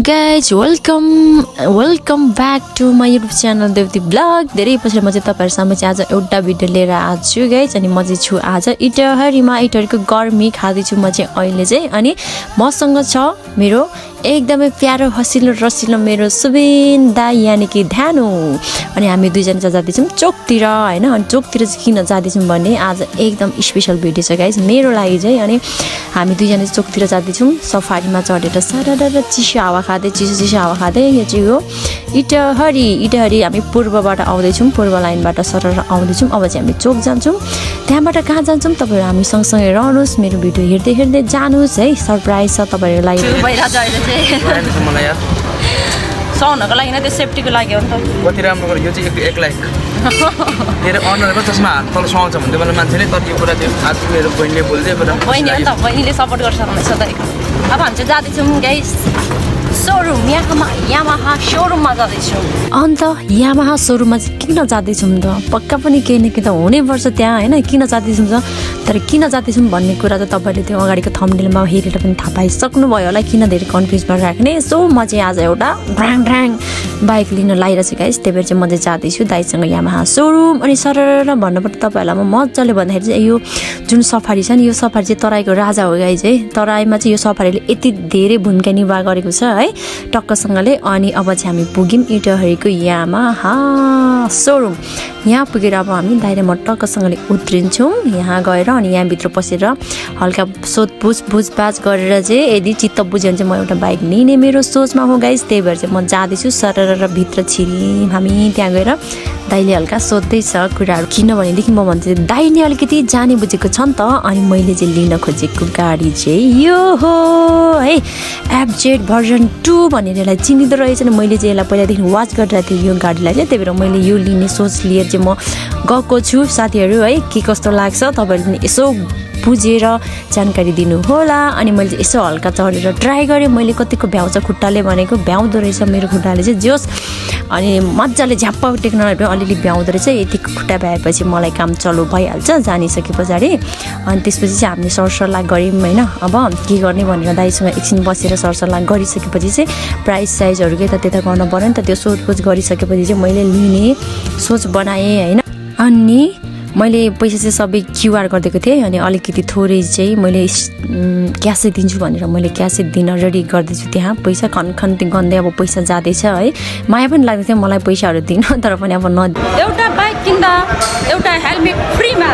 Guys welcome back to my YouTube channel Devati blog. धेरै पछि म चाहिँ तपाईहरुसँग चाहिँ आज एउटा भिडियो लिएर आएको छु गाइज। अनि म चाहिँ छु आज इटहरीमा। इटहरीको गर्मी खाँदैछु म चाहिँ अहिले चाहिँ। अनि मसँग छ मेरो एकदमै प्यारो हसिलो रसिलो मेरो सुबिन दाइ यानि कि ध्यानु। अनि हामी दुईजना चाहिँ जाँदैछौँ चोकतिर हैन। अनि चोकतिर चाहिँ किन जाँदैछौँ भने आज एकदम स्पेशल भिडियो छ गाइज मेरो लागि चाहिँ। अनि हामी दुईजना चाहिँ चोकतिर जाँदैछौँ सफारीमा चढेर सरर चिसो हावा खाँदै चिसो हावा खाँदै। यो चाहिँ हो इटहरी हामी पूर्वबाट आउँदैछौँ, पूर्व लाइनबाट सरर आउँदैछौँ। अब चाहिँ हामी चोक जान्छौँ। त्यहाँबाट कहाँ जान्छौँ तपाईँहरू हामी सँगसँगै रहनुहोस्, मेरो भिडियो हेर्दै हेर्दै जानुहोस् है। सरप्राइज छ तपाईँहरूको लागि। मलाई यार साउनको लागि न त्यो सेफ्टीको लागि हो नि त। कति राम्रो गर्यो यो चाहिँ 1 लाख मेरो अनुहारमा चस्मा हात तल सुहाउँछ भन्दै मलाई मान्छेले। तर यो कुरा चाहिँ आज मेरो बहिनीले बोल्दै बहिनी हो नि त, बहिनीले सपोर्ट गर्छ मलाई सधैँ। अब हामी चाहिँ जाँदैछौँ गाइस सोरुम यामाहा सोरुममा जाँदैछौँ। अन्त यामाहा सोरुममा चाहिँ किन जाँदैछौँ त? पक्का पनि केही न केही त हुनैपर्छ त्यहाँ होइन। किन जाँदैछौँ त? तर किन जाँदैछौँ भन्ने कुरा त तपाईँले त्यो अगाडिको थम्बनेलमा हेरेर पनि थाहा पाइसक्नुभयो होला। किन धेरै कन्फ्युज भएर राख्ने। सो म चाहिँ आज एउटा ड्राङ बाइक लिन लागिरहेको छु गाइस। त्यही भएर चाहिँ म चाहिँ जाँदैछु दाइसँग यामाहा सोरुम। अनि सरर भन्नुपर्दा तपाईँहरूलाई म मजाले भन्दाखेरि चाहिँ यो जुन सफारी छ नि, यो सफारी चाहिँ तराईको राजा हो गाइस है। तराईमा चाहिँ यो सफारीले यति धेरै भूमिका निर्वाह गरेको छ है टक्कसँगले। अनि अब चाहिँ हामी पुग्यौँ इटहरीको यामाहा सोरुम। यहाँ पुगेर अब हामी दाइरे म टक्कसँगले उत्रिन्छौँ यहाँ गएर। अनि यहाँभित्र पसेर हल्का बुझबाज गरेर चाहिँ यदि चित्त बुझ्यो भने चाहिँ म एउटा बाइक लिने मेरो सोचमा हो गाइस। त्यही भएर चाहिँ म जाँदैछु सरर भित्र छिर्यौँ हामी। त्यहाँ गएर दाइले हल्का सोध्दैछ कुराहरू, किनभनेदेखि म भन्छु दाइले अलिकति जाने बुझेको छ नि त। अनि मैले चाहिँ लिन खोजेको गाडी चाहिँ यो हो है एफजेड भर्जन 2 भनेर यसलाई चिनिँदो रहेछ। नि मैले चाहिँ यसलाई पहिलादेखि वाच गरिरहेको थिएँ यो गाडीलाई चाहिँ। त्यही भएर मैले यो लिने सोच लिएर चाहिँ म गएको छु साथीहरू है। के कस्तो लाग्छ तपाईँहरूले पनि यसो बुझेर जानकारी दिनु होला। अनि मैले चाहिँ यसो हल्का चढेर ट्राई गरेँ। मैले कतिको भ्याउँछ खुट्टाले भनेको भ्याउँदो रहेछ मेरो खुट्टाले चाहिँ जोस्। अनि मजाले झ्याप्प टेक्नोलोजी अलिअलि भ्याउँदो रहेछ। यति खुट्टा भ्याएपछि मलाई काम चलो भइहाल्छ जानिसके पछाडि। अनि त्यसपछि चाहिँ हामीले सरसल्लाह गऱ्यौँ होइन अब के गर्ने भनेर दाइसँग एकछिन बसेर सरसल्लाह गरिसकेपछि चाहिँ प्राइस साइजहरू के त त्यता गर्नु पऱ्यो नि त। त्यो सोधपुछ गरिसकेपछि चाहिँ मैले लिने सोच बनाएँ होइन। अनि मैले पैसा चाहिँ सबै क्युआर गरिदिएको थिएँ। अनि अलिकति थोरै चाहिँ मैले क्यासै दिन्छु भनेर मैले क्यासै दिन रेडी गर्दैछु। त्यहाँ पैसा खनखन गन्दै अब पैसा जाँदैछ है। माया पनि लाग्दैथ्यो मलाई पैसाहरू दिन, तर पनि अब एउटा बाइक किन्दा एउटा हेलमेट फ्रीमा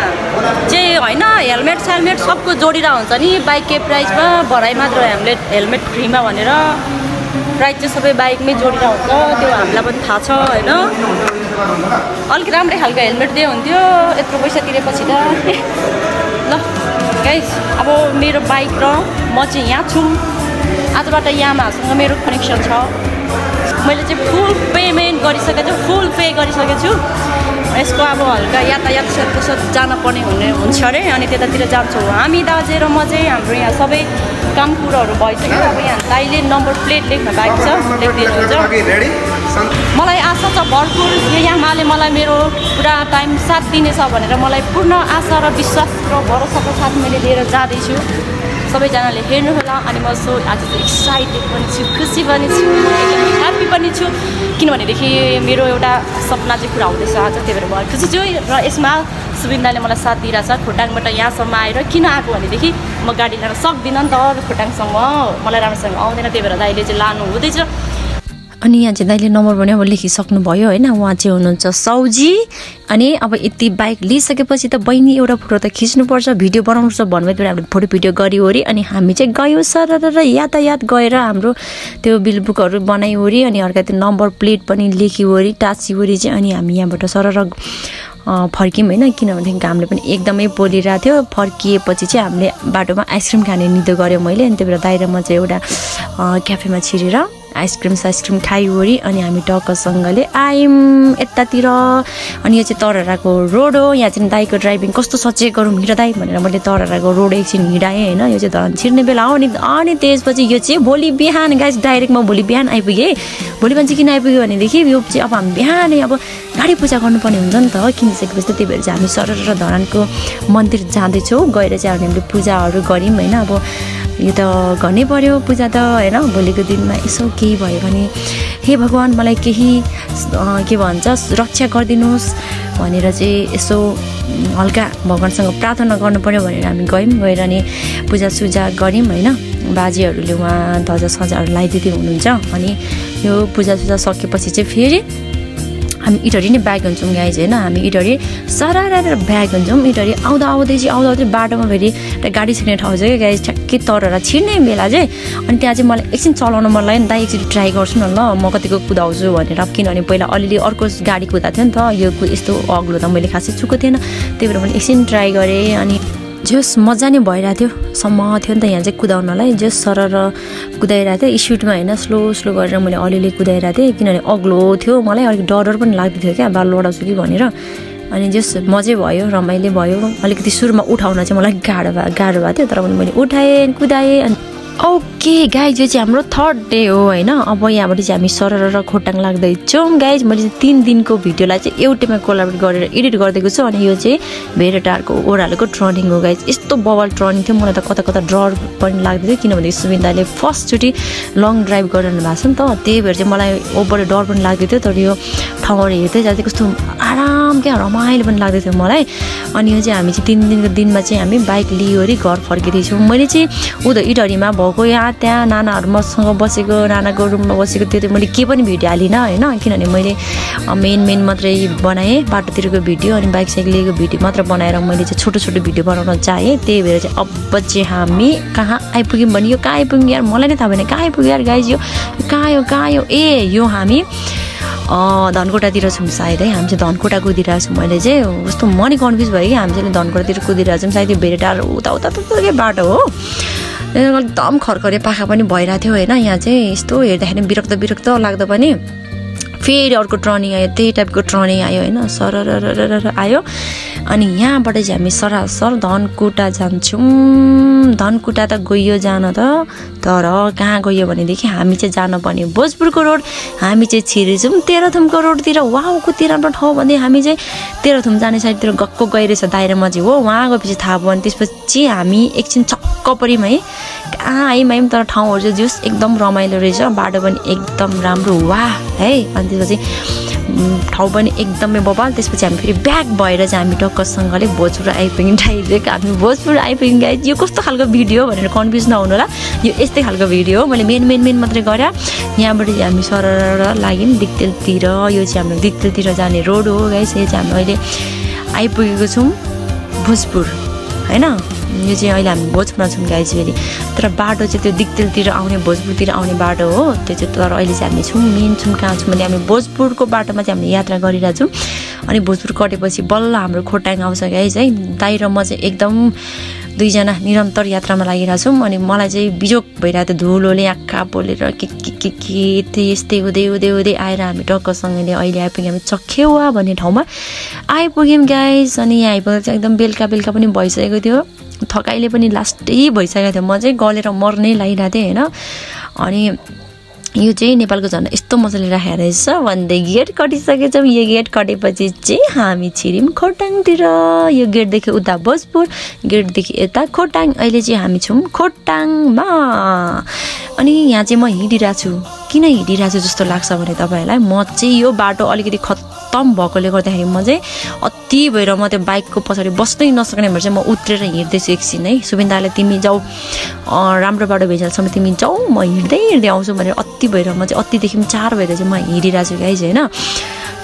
चाहिँ होइन। हेलमेट सबको जोडिएर हुन्छ नि बाइककै प्राइसमा भराइ मात्र हामीले हेलमेट फ्रीमा भनेर प्राइस चाहिँ सबै बाइकमै जोडिएर हुन्छ। त्यो हामीलाई पनि थाहा छ होइन। अलिक राम्रै खालको हेलमेट दिए हुन्थ्यो यत्रो पैसा तिरेपछि त। ल गाइस अब मेरो बाइक र म चाहिँ यहाँ छु। आजबाट यामाहासँग मेरो कनेक्सन छ। मैले चाहिँ फुल पेमेन्ट गरिसकेको छु, फुल पे गरिसकेको छु। यसको अब हल्का यातायात जान पर्ने हुन्छ अरे। अनि त्यतातिर जान्छौँ हामी दाजु र म चाहिँ। हाम्रो यहाँ सबै काम कुरोहरू भइसक्यो। अब यहाँ दाइले नम्बर प्लेट लेख्न बाइक छ, लेखिदिनुहुन्छ। मलाई आशा छ भरपुर यो यामाहाले मलाई मेरो पुरा टाइम साथ दिनेछ भनेर मलाई पूर्ण आशा र विश्वास र भरोसाको साथ मैले लिएर जाँदैछु। सबैजनाले हेर्नु होला। अनि म सो आज चाहिँ एक्साइटेड पनि छु, खुसी पनि छु, एकदमै ह्याप्पी पनि छु। किनभनेदेखि मेरो एउटा सपना चाहिँ पुरा हुँदैछ आज। त्यही भएर म खुसी छु। र यसमा सुबिन दाइले मलाई साथ दिइरहेछ। खोटाङबाट यहाँसम्म आएर किन आएको भनेदेखि म गाडी लान सक्दिनँ नि त खोटाङसम्म, मलाई राम्रोसँग आउँदैन। त्यही भएर दाइले चाहिँ लानु हुँदैछ। अनि यहाँ चाहिँ दाइले नम्बर पनि अब लेखिसक्नु भयो होइन। उहाँ चाहिँ हुनुहुन्छ सौजी। अनि अब यति बाइक लिइसकेपछि त बहिनी एउटा फोटो त खिच्नुपर्छ, भिडियो बनाउनुपर्छ भन्नुभयो। हामीले फोटो भिडियो गरिवरी अनि हामी चाहिँ गयौँ सरर यातायात गएर हाम्रो त्यो बिल बुकहरू बनाइवरी। अनि अर्का त्यो नम्बर प्लेट पनि लेखिवरी टाँसिवरी चाहिँ अनि हामी यहाँबाट सरर फर्क्यौँ होइन। किनभनेदेखि हामीले पनि एकदमै पोलिरहेको थियो। फर्किएपछि चाहिँ हामीले बाटोमा आइसक्रिम खाने निदो गऱ्यौँ मैले। अनि त्यही भएर दाइर म चाहिँ एउटा क्याफेमा छिरेर आइसक्रिम खाइवरी अनि हामी टक्कसँगले आयौँ यतातिर। अनि यो चाहिँ तरहराको रोड हो। यहाँ चाहिँ दाइको ड्राइभिङ कस्तो सचेक गरौँ हिँड दाइ भनेर मैले तरहराको रोड एकछिन हिँडाएँ होइन। यो चाहिँ धन छिर्ने बेला हो नि। अनि त्यसपछि यो चाहिँ भोलि बिहान गाइस डाइरेक्ट म भोलि बिहान आइपुगेँ। भोलि बिहान चाहिँ किन आइपुग्यो भनेदेखि यो चाहिँ अब हामी बिहानै अब गाडी पूजा गर्नुपर्ने हुन्छ नि त किनिसकेपछि। त्यही भएर चाहिँ हामी सरर धरानको मन्दिर जाँदैछौँ। गएर चाहिँ हामीले पूजाहरू गऱ्यौँ होइन। अब यो त गर्नै पर्यो पूजा त होइन भोलिको दिनमा यसो केही भयो भने हे भगवान् मलाई केही के भन्छ रक्षा गरिदिनुहोस् भनेर चाहिँ यसो हल्का भगवान्सँग प्रार्थना गर्नु पर्यो भनेर हामी गयौँ गएर अनि पूजासुजा गऱ्यौँ होइन बाजेहरूले उहाँ ध्वजासजाहरू लगाइदिँदै हुनुहुन्छ अनि यो पूजासुजा सकेपछि चाहिँ फेरि हामी इटहरी नै ब्याग हुन्छौँ गाइज होइन हामी इटहरी सरारा ब्याग हुन्छौँ इटहरी आउँदै बाटोमा फेरि एउटा गाडी छिर्ने ठाउँ छ क्या गाइज ठ्याक्कै तररा छिर्ने बेला चाहिँ अनि त्यहाँ चाहिँ मलाई एकछिन चलाउन मन लाग्यो नि दाइ एकचोटि ट्राई गर्छु न ल म कतिको कुदाउँछु भनेर किनभने पहिला अलिअलि अर्को गाडी कुदाएको थियो नि त यो यस्तो अग्लो त मैले खासै चुको थिएन त्यही भएर मैले एकछिन ट्राई गरेँ अनि जस मजा नै भइरहेको थियो सम्म थियो नि त यहाँ चाहिँ कुदाउनलाई जस सरर कुदाइरहेको थियो स्पिडमा होइन स्लो गरेर मैले अलिअलि कुदाइरहेको थिएँ किनभने अग्लो थियो मलाई अलिक डर पनि लाग्दै थियो क्या बाल लडाउँछु कि भनेर अनि जस मजै भयो रमाइलो भयो अलिकति सुरुमा उठाउन चाहिँ मलाई गाह्रो भएको थियो तर पनि मैले उठाएँ कुदाएँ अनि ओके गाइज यो चाहिँ हाम्रो 3rd डे हो होइन अब यहाँबाट चाहिँ हामी सरर खोटाङ लाग्दैछौँ गाइज मैले चाहिँ 3 दिनको भिडियोलाई चाहिँ एउटैमा कोलाबरेट गरेर एडिट गरिदिएको छु अनि यो चाहिँ भेरेटारको ओह्रालोको टर्निङ हो गाइज यस्तो बवाल टर्निङ थियो मलाई त कता डर पनि लाग्दै थियो किनभने सुविन्दाले फर्स्टचोटि लङ ड्राइभ गरिरहनु भएको छ नि त त्यही भएर चाहिँ मलाई ओभर डर पनि लाग्दै थियो तर यो ठाउँहरू हेर्दै जाँदै कस्तो आराम क्या रमाइलो पनि लाग्दै थियो मलाई अनि यो चाहिँ हामी चाहिँ 3 दिनको दिनमा चाहिँ हामी बाइक लियोरी घर फर्किँदैछौँ मैले चाहिँ उता इटहरीमा भएको यहाँ त्यहाँ नानाहरू मसँग बसेको नानाको रुममा बसेको त्यो मैले के पनि भिडियो हालिनँ होइन किनभने मैले मेन मात्रै बनाएँ बाटोतिरको भिडियो अनि बाइक साइक लिएको भिडियो मात्र बनाएर मैले चाहिँ छोटो भिडियो बनाउन चाहेँ त्यही भएर चाहिँ अब चाहिँ हामी कहाँ आइपुग्यौँ भने यो कहाँ आइपुग्यौँ यार मलाई नै थाहा भएन कहाँ आइपुग्यो यार गाइज यो कहाँ यो ए यो हामी धनकोटातिर छौँ सायद है हामी चाहिँ धनकोटा कुदिरहेको छौँ मैले चाहिँ कस्तो म नै कन्फ्युज भयो कि हामी चाहिँ धनकोटातिर कुदिरहेको छौँ सायद यो भेरेटार उता के बाटो हो एकदम खरखरे पाखा पनि भइरहेको थियो होइन यहाँ चाहिँ यस्तो हेर्दाखेरि विरक्त लाग्दो पनि फेरि अर्को टर्निङ आयो त्यही टाइपको टर्निङ आयो होइन सरर आयो अनि यहाँबाट चाहिँ हामी सरासर धनकुटा जान्छौँ धनकुटा त गइयो जान त तर कहाँ गयो भनेदेखि हामी चाहिँ जानुपर्ने भोजपुरको रोड हामी चाहिँ छिरेछौँ तेह्रथुमको रोडतिर वाउ कति राम्रो ठाउँ भने हामी चाहिँ तेह्रथुम जाने साइडतिर गएको गइरहेछ दाइरामा चाहिँ हो वहाँ गएपछि थाहा भयो अनि त्यसपछि हामी एकछिन छक्क पऱ्यौँ है कहाँ आयौँ तर ठाउँहरू चाहिँ जुस एकदम रमाइलो रहेछ बाटो पनि एकदम राम्रो वाह है अनि त्यसपछि ठाउँ पनि एकदमै बबाल त्यसपछि हामी फेरि ब्याक भएर चाहिँ हामी टक्कसँगले भोजपुर आइपुग्यौँ डाइरेक्ट हामी भोजपुर आइपुग्यौँ गाइज यो कस्तो खालको भिडियो भनेर कन्फ्युज नहुनु होला यो यस्तै खालको भिडियो हो मैले मेन मात्रै गरेँ यहाँबाट चाहिँ हामी सरर लाग्यौँ दिक्तेलतिर यो चाहिँ हाम्रो दिक्तेलतिर जाने रोड हो गाइज यो चाहिँ हामी अहिले आइपुगेको छौँ भोजपुर होइन यो चाहिँ अहिले हामी भोजपुरमा छौँ गाइज फेरि तर बाटो चाहिँ त्यो दिक्तेलतिर आउने भोजपुरतिर आउने बाटो हो त्यो चाहिँ तर अहिले चाहिँ हामी छौँ कहाँ छौँ भने हामी भोजपुरको बाटोमा चाहिँ हामीले यात्रा गरिरहेको छौँ अनि भोजपुर कटेपछि बल्ल हाम्रो खोटाङ आउँछ गाइज है दाइ र म चाहिँ एकदम दुईजना निरन्तर यात्रामा लागिरहेको छौँ अनि मलाई चाहिँ बिजोक भइरहेको थियो धुलोले आँखा पोलेर के यस्तै हुँदै आएर हामी टक्कसँगले अहिले आइपुग्यौँ हामी चखेवा भन्ने ठाउँमा आइपुग्यौँ गाइज अनि यहाँ आइपुग्दा चाहिँ एकदम बेलुका पनि भइसकेको थियो थकाइले पनि लास्टै भइसकेको थियो म चाहिँ गलेर मर्नै लागिरहेको थिएँ होइन अनि यो चाहिँ नेपालको झन्डा यस्तो मजाले राखेर रहेछ भन्दै गेट कटिसकेछौँ यो गेट कटेपछि चाहिँ हामी छिर्यौँ खोटाङतिर यो गेटदेखि उता भोजपुर गेटदेखि यता खोटाङ अहिले चाहिँ हामी छौँ खोटाङमा अनि यहाँ चाहिँ म हिँडिरहेको छु किन हिँडिरहेको छु जस्तो लाग्छ भने तपाईँहरूलाई म चाहिँ यो बाटो अलिकति खत्तम भएकोले गर्दाखेरि म चाहिँ अति भएर म त्यो बाइकको पछाडि बस्नै नसक्ने भएर चाहिँ म उत्रेर हिँड्दैछु एकछिन है सुविन्दाले तिमी जाऊ राम्रो बाटो भेजालसम्म तिमी जाऊ म हिँड्दै आउँछु भनेर अति भएर म चाहिँ अतिदेखि पनि 4 भएर चाहिँ म हिँडिरहेको छु गाइज होइन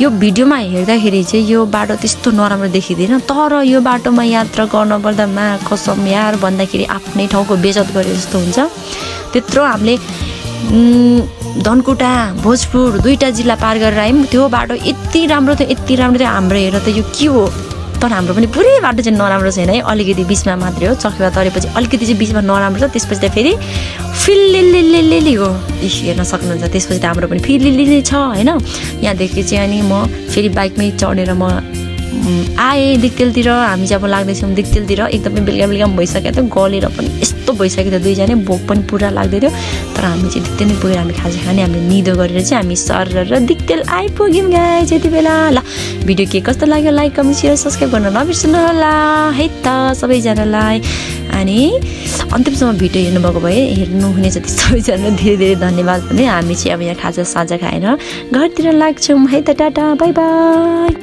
यो भिडियोमा हेर्दाखेरि चाहिँ यो बाटो त्यस्तो नराम्रो देखिँदैन तर यो बाटोमा यात्रा गर्नुपर्दा मा कसम यार भन्दाखेरि आफ्नै ठाउँको बेइज्जत गरे जस्तो हुन्छ त्यत्रो हामीले धनकुटा भोजपुर 2टा जिल्ला पार गरेर आयौँ त्यो बाटो यति राम्रो थियो हाम्रो हेर त यो के हो तर हाम्रो पनि पुरै बाटो चाहिँ नराम्रो छैन है अलिकति बिचमा मात्रै हो चखेवा तरेपछि अलिकति चाहिँ बिचमा नराम्रो छ त्यसपछि त फेरि फिल्लिल्लिल्लिल्लि हो हेर्न सक्नुहुन्छ त्यसपछि त हाम्रो पनि फिल्लिल्लिल्लि छ होइन यहाँदेखि चाहिँ अनि म फेरि बाइकमै चढेर म आएँ दिक्तेलतिर हामी चाहिँ अब लाग्दैछौँ दिक्तेलतिर एकदमै बेलुका बेलुका पनि भइसक्यो थियो गलेर पनि यस्तो भइसक्यो थियो दुईजना भोक पनि पुरा लाग्दै थियो तर हामी चाहिँ दिक्तेल नै पुगेर हामी खाजा खाने हामीले निदो गरेर चाहिँ हामी सर र दिक्तेल आइपुग्यौँ गाइस यति बेला ल भिडियो के कस्तो लाग्यो लाइक कमेन्ट सेयर सब्सक्राइब गर्न नबिर्सनु होला है त सबैजनालाई अनि अन्तिमसम्म भिडियो हेर्नुभएको भए हेर्नुहुने जति सबैजना धेरै धेरै धन्यवाद भने हामी चाहिँ अब यहाँ खाजा साझा खाएर घरतिर लाग्छौँ है त टाटा बाई बाई